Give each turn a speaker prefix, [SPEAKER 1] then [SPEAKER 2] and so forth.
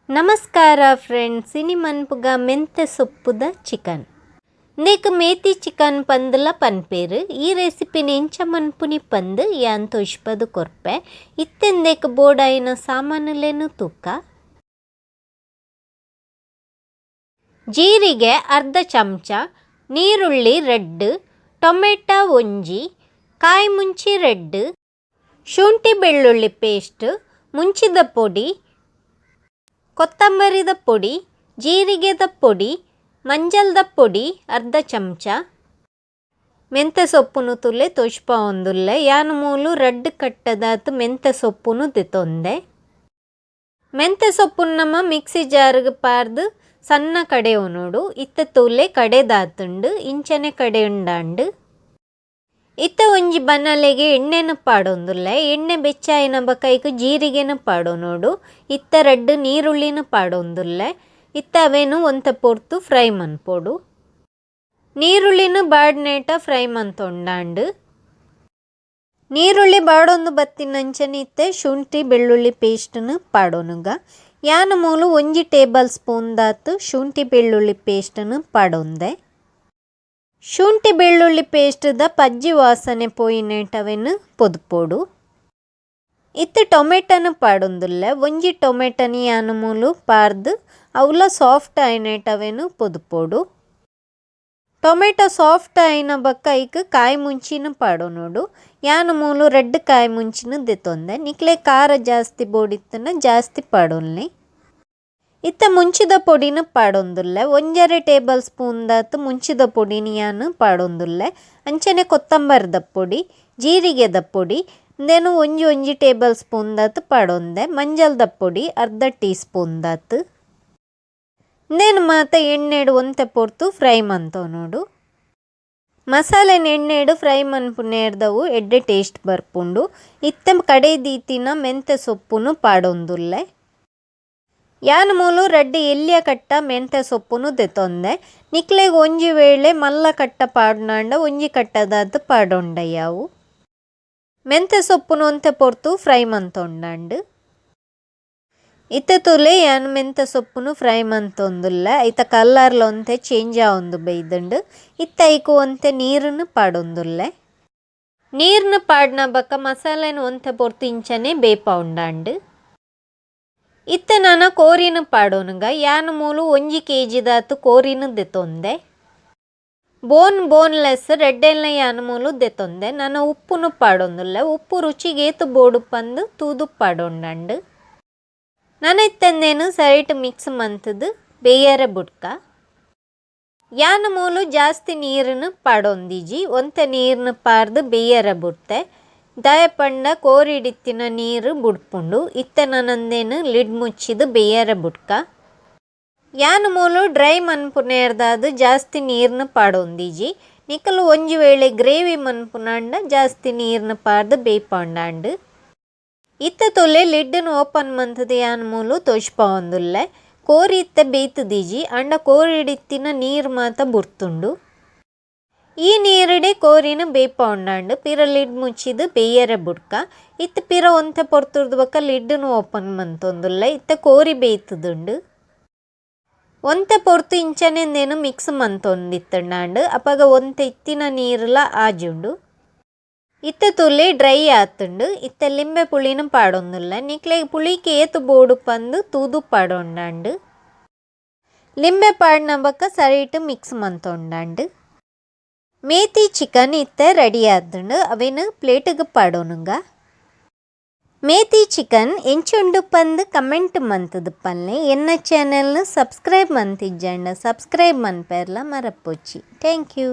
[SPEAKER 1] ನಮಸ್ಕಾರ ಫ್ರೆಂಡ್ಸ್, ಇನಿ ಮನ್ಪುಗ ಮೆಂತೆ ಸೊಪ್ಪುದ ಚಿಕನ್. ಇಂದೆಕ್ ಮೇತಿ ಚಿಕನ್ ಪಂದಲ ಪನ್ಪೇರು. ಈ ರೆಸಿಪಿನ ಎಂಚ ಮನ್ಪುನಿ ಪಂದ್ ಯಾನ್ ತೋಜ್ಪದು ಕೊರ್ಪೆ. ಇತ್ತೆ ಇಂದೆಕ್ ಬೋಡಾಯಿನ ಸಾಮಾನುಲೆನ್ ತೂಕ. ಜೀರಿಗೆ ಅರ್ಧ ಚಮಚ, ನೀರುಳ್ಳಿ 2, ಟೊಮೆಟೊ 1, ಕಾಯಿ ಮುಂಚಿ 2, ಶುಂಠಿ ಬೆಳ್ಳುಳ್ಳಿ ಪೇಸ್ಟ್, ಮುಂಚಿದ ಪೊಡಿ, ಕೊತ್ತಂಬರಿದ ಪೊಡಿ, ಜೀರಿಗೆದ ಪೊಡಿ, ಮಂಜಲ್ದ ಪೊಡಿ ಅರ್ಧ ಚಮಚ. ಮೆಂತೆ ಸೊಪ್ಪುನು ತುಲೆ ತೋಜ್ಪಾವೊಂದುಲ್ಲೆ. ಯಾನ್ ಮೂಲು 2 ಕಟ್ಟದಾತ್ ಮೆಂತೆ ಸೊಪ್ಪುನು ದೆತೊಂದೆ. ಮೆಂತೆ ಸೊಪ್ಪುನು ನಮ ಮಿಕ್ಸಿ ಜಾರ್ಗ್ ಪಾರ್ದ್ ಸಣ್ಣ ಕಡೆಯೊನೊಡು. ಇತ್ತೆ ತೂಲೆ ಕಡೆದಾತುಂಡು, ಇಂಚನೆ ಕಡೆ ಉಂಡಾಂಡು. ಇತ್ತೆ ಒಂಜಿ ಬನಲೆಗೆ ಎಣ್ಣೆನು ಪಾಡೊಂದುಲ್ಲೆ. ಎಣ್ಣೆ ಬೆಚ್ಚಾಯಿನ ಬೊಕ ಐಕ್ ಜೀರಿಗೆನು ಪಾಡೊನೊಡು. ಇತ್ತೆ 2 ನೀರುಳ್ಳಿನು ಪಾಡೊಂದುಲ್ಲೆ. ಇತ್ತೆ ಅವೇನು ಒಂತೆ ಪೊರ್ತು ಫ್ರೈ ಮನ್ಪೊಡು. ನೀರುಳ್ಳಿನು ಬಾಡ್ನೇಟ ಫ್ರೈ ಮಂತೊಂಡಾಂಡು. ನೀರುಳ್ಳಿ ಬಾಡೊಂದು ಬತ್ತಿನಂಚನೆ ಇತ್ತೆ ಶುಂಠಿ ಬೆಳ್ಳುಳ್ಳಿ ಪೇಸ್ಟ್ನು ಪಾಡೊನುಗ. ಯಾನ್ ಮೂಲು 1 ಟೇಬಲ್ ಸ್ಪೂನ್ ದಾತ್ ಶುಂಠಿ ಬೆಳ್ಳುಳ್ಳಿ ಪೇಸ್ಟ್ನು ಪಾಡೊಂದೆ. ಶುಂಠಿ ಬೆಳ್ಳುಳ್ಳಿ ಪೇಸ್ಟ್ದ ಪಜ್ಜಿ ವಾಸನೆ ಪೋಯಿನೇಟವೆನ್ ಪೊದುಪೊಡು. ಇತ್ತೆ ಟೊಮೆಟೊನು ಪಾಡೊಂದುಲ್ಲೆ. 1 ಟೊಮೆಟೊನು ಯಾನ್ ಮೂಲು ಪಾರ್ದ್ ಅವ್ಲ ಸಾಫ್ಟ್ ಆಯಿನೇಟವೆನ್ ಪೊದುಪೊಡು. ಟೊಮೆಟೊ ಸಾಫ್ಟ್ ಆಯಿನ ಬೊಕ ಐಕ್ ಕಾಯಿ ಮುಂಚಿನ ಪಾಡೊನೊಡು. ಯಾನ್ ಮೂಲು 2 ಕಾಯಿ ಮುಂಚಿನ ದೆತೊಂದೆ. ನಿಕ್ಲೆ ಖಾರ ಜಾಸ್ತಿ ಬೋಡಿತ್ತುಂಡ ಜಾಸ್ತಿ ಪಾಡೊನ್ಲಿ. ಇತ್ತೆ ಮುಂಚಿದ ಪೊಡಿನ ಪಾಡೊಂದುಲ್ಲೆ. 1.5 ಟೇಬಲ್ ಸ್ಪೂನ್ ದಾತ್ ಮುಂಚಿದ ಪೊಡಿನ ಯಾನ್ ಪಾಡೊಂದುಲ್ಲೆ. ಅಂಚನೆ ಕೊತ್ತಂಬರಿದ ಪೊಡಿ, ಜೀರಿಗೆದ ಪೊಡಿ ಇಂದೆನು 1 ಟೇಬಲ್ ಸ್ಪೂನ್ ದಾತ್ ಪಾಡೊಂದೆ. ಮಂಜಲ್ದ ಪೊಡಿ ಅರ್ಧ ಟೀ ಸ್ಪೂನ್ ದಾತ್. ಇಂದೆನು ಮಾತ ಎಣ್ಣೆಡ್ ಒಂತೆ ಪೊರ್ತು ಫ್ರೈ ಮಂತೊನೊಡು. ಮಸಾಲೆನ್ ಎಣ್ಣೆಡ್ ಫ್ರೈ ಮನ್ಪುನೇರ್ದವು ಎಡ್ಡೆ ಟೇಸ್ಟ್ ಬರ್ಪುಂಡು. ಇತ್ತೆ ಕಡೆ ದೀತಿನ ಮೆಂತೆ ಸೊಪ್ಪುನು ಪಾಡೊಂದುಲ್ಲೆ. ಯಾನ್ ಮೂಲು 2 ಎಲ್ಯ ಕಟ್ಟ ಮೆಂತೆ ಸೊಪ್ಪುನು ದೆತೊಂದೆ. ನಿಕ್ಲೆಗ್ ಒಂಜಿ ವೇಳೆ ಮಲ್ಲ ಕಟ್ಟ ಪಾಡ್ನಾಂಡ 1 ಕಟ್ಟದಾತ್ ಪಾಡೊಂಡಯ್ಯಾವು. ಮೆಂತೆ ಸೊಪ್ಪುನು ಒಂತೆ ಪೊರ್ತು ಫ್ರೈ ಮಂತೊಂಡಾಂಡು. ಇತ್ತೆ ತೂಲೆ ಯಾನ್ ಮೆಂತೆ ಸೊಪ್ಪುನು ಫ್ರೈ ಮಂತೊಂದುಲ್ಲೆ. ಐತ ಕಲರ್ಲ ಒಂತೆ ಚೇಂಜ್ ಆವೊಂದು ಬೈದುಂಡು. ಇತ್ತೆ ಐಕ್ ಒಂತೆ ನೀರುನು ಪಾಡೊಂದುಲ್ಲೆ. ನೀರ್ನು ಪಾಡ್ನ ಬೊಕ ಮಸಾಲೆನ್ ಒಂತೆ ಪೊರ್ತು ಇಂಚನೆ ಬೇಪಾವುಂಡಾಂಡು. ಇತ್ತೆ ನನ ಕೋರಿನ ಪಾಡೊನುಗ. ಯಾನ್ ಮೂಲು 1 ಕೆಜಿ ದಾತ್ ಕೋರಿನ ದೆತೊಂದೆ. ಬೋನ್ಲೆಸ್ ರೆಡ್ಡೆಲ್ನ ಯಾನ್ ಮೂಲು ದೆತೊಂದೆ. ನನ ಉಪ್ಪುನು ಪಾಡೊಂದುಲ್ಲೆ. ಉಪ್ಪು ರುಚಿಗೆ ಏತ್ ಬೋಡು ಪಂದ್ ತೂದು ಪಾಡೊಂಡಾಂಡು. ನನ ಇತ್ತೆಂದೇನು ಸರಿಟ್ ಮಿಕ್ಸ್ ಮಂತುದು ಬೇಯರೆ ಬುಡ್ಕ. ಯಾನ್ ಮೂಲು ಜಾಸ್ತಿ ನೀರುನು ಪಾಡೊಂದಿಜಿ. ಒಂತೆ ನೀರ್ನು ಪಾರ್ದು ಬೇಯರೆ ಬುಡ್ತೆ. ದಾಯೆ ಪಂಡ ಕೋರಿಡಿತ್ತಿನ ನೀರು ಬುಡ್ಪುಂಡು. ಇತ್ತೆ ನನಂದೇನು ಲಿಡ್ ಮುಚ್ಚಿದು ಬೇಯರೆ ಬುಡ್ಕ. ಯಾನ್ ಮೂಲು ಡ್ರೈ ಮನ್ಪುನೇರ್ದಾದ್ ಜಾಸ್ತಿ ನೀರ್ನು ಪಾಡೊಂದಿಜಿ. ನಿಕಲು ಒಂಜಿ ವೇಳೆ ಗ್ರೇವಿ ಮನ್ಪುನಾಂಡ ಜಾಸ್ತಿ ನೀರ್ನು ಪಾರ್ದು ಬೇಯ್ಪಾಂಡಾಂಡು. ಇತ್ತೆ ತೂಲೆ ಲಿಡ್ನು ಓಪನ್ ಮಂತುದು ಯಾನ್ ಮೂಲು ತೋಜ್ಪಾವೊಂದುಲ್ಲೆ. ಕೋರಿ ಇತ್ತೆ ಬೇಯ್ತುದಿಜಿ, ಆಂಡ ಕೋರಿಡಿತ್ತಿನ ನೀರು ಮಾತ ಬುಡ್ತುಂಡು. ಈ ನೀರುಡೆ ಕೋರಿನ ಬೇಯ್ಪಾವುಂಡಾಂಡು. ಪಿರ ಲಿಡ್ ಮುಚ್ಚಿದು ಬೇಯರೆ ಬುಡ್ಕ. ಇತ್ತೆ ಪಿರ ಒಂತೆ ಪೊರ್ತುರ್ದು ಬೊಕ ಲಿಡ್ನು ಓಪನ್ ಮಂತೊಂದುಲ್ಲೆ. ಇತ್ತೆ ಕೋರಿ ಬೇಯ್ತುದುಂಡು. ಒಂತೆ ಪೊರ್ತು ಇಂಚನೆ ಇಂದೆನು ಮಿಕ್ಸ್ ಮಂತೊಂದಿತ್ತುಂಡಾಂಡು. ಅಪಗ ಒಂತೆ ಇತ್ತಿನ ನೀರುಲ ಆಜುಂಡು. ಇತ್ತೆ ತೂಲೆ ಡ್ರೈ ಆತುಂಡು. ಇತ್ತೆ ಲಿಂಬೆ ಪುಳಿನ ಪಾಡೊಂದುಲ್ಲೆ. ನಿಕ್ಲೆಗ್ ಪುಳಿಕ್ ಏತ್ ಬೋಡು ಪಂದ್ ತೂದು ಪಾಡೊಂಡಾಂಡು. ಲಿಂಬೆ ಪಾಡ್ನ ಬೊಕ ಸರಿಟ್ ಮಿಕ್ಸ್ ಮಂತೊಂಡಾಂಡು. ಮೇತಿ ಚಿಕನ್ ಇತ್ತೆ ರೆಡಿ ಆತುಂಡು. ಅವೆನ್ ಪ್ಲೇಟ್ಗ್ ಪಾಡೊನುಗ. ಮೇತಿ ಚಿಕನ್ ಎಂಚುಂಡು ಪಂದ್ ಕಮೆಂಟ್ ಮಂತುದು ಪನ್ಲೆ. ಎನ್ನ ಚಾನೆಲ್ನು ಸಬ್ಸ್ಕ್ರೈಬ್ ಮಂತಿಜ್ಜಂಡ ಸಬ್ಸ್ಕ್ರೈಬ್ ಮನ್ಪೆರ್ಲ ಮರಪೊಚ್ಚಿ. Thank you.